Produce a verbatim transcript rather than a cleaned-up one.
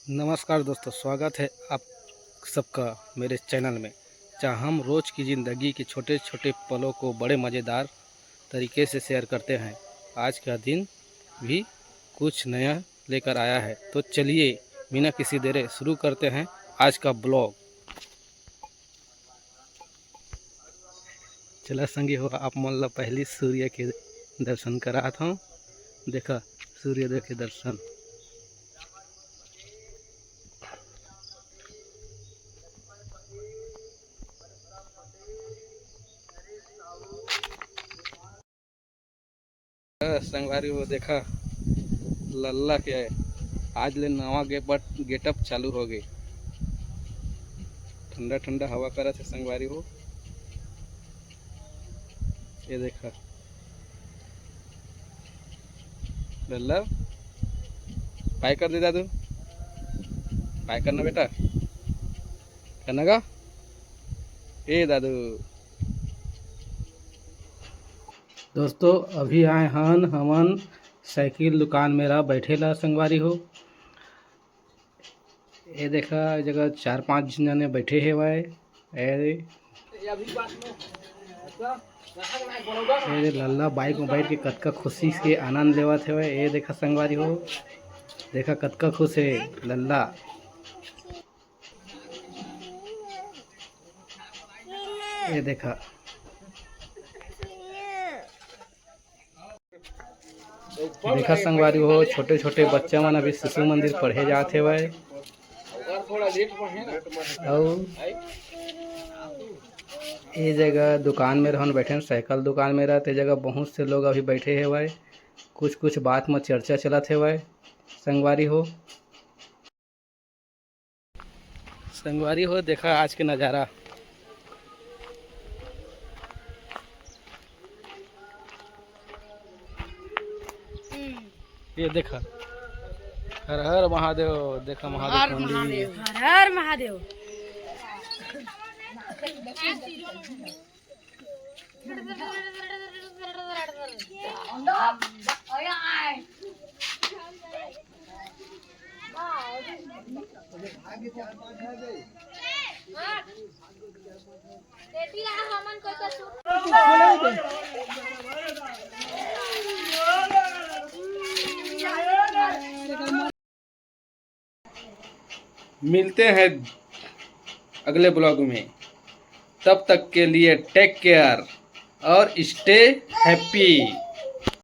नमस्कार दोस्तों, स्वागत है आप सबका मेरे चैनल में, जहां हम रोज की जिंदगी के छोटे छोटे पलों को बड़े मज़ेदार तरीके से शेयर करते हैं। आज का दिन भी कुछ नया लेकर आया है, तो चलिए बिना किसी देरे शुरू करते हैं आज का ब्लॉग। चला संगी हो, आप मन ला पहली सूर्य के दर्शन करात हूँ। देखा सूर्योदय के दर्शन। संगवारी हो, देखा लल्ला के आज ले नवा गेपट गेटअप चालू हो गई। ठंडा ठंडा हवा करत है संगवारी हो। ये देखा लल्ला, बाय कर दे दादू, बाय करना बेटा, करना का? ए दादू। दोस्तों, अभी आए हन हमन साइकिल दुकान में रह बैठे ला संगवारी हो। ये देखा, ए जगह चार पांच जने बैठे हेवय। ए, ए लल्ला बाइक में बैठ के कतका खुशी के आनंद लेवत हेवय। ये देखा संगवारी हो, देखा कतका खुश है लल्ला। ये देखा, देखा संगवारी हो, छोटे छोटे बच्चा मन अभी शिशु मंदिर पढ़े जात हेवय। अउ ए जगह दुकान में रहन बैठे, साइकिल दुकान में रहते जगह बहुत से लोग अभी बैठे हेवय, कुछ कुछ बात में चर्चा चलत हेवय संगवारी हो। संगवारी हो, देखा आज के नजारा। ये देखा, हर हर महादेव। देखा महादेव हर मंदिर। महादेव, हर हर महादेव। मिलते हैं अगले ब्लॉग में, तब तक के लिए टेक केयर और स्टे हैप्पी।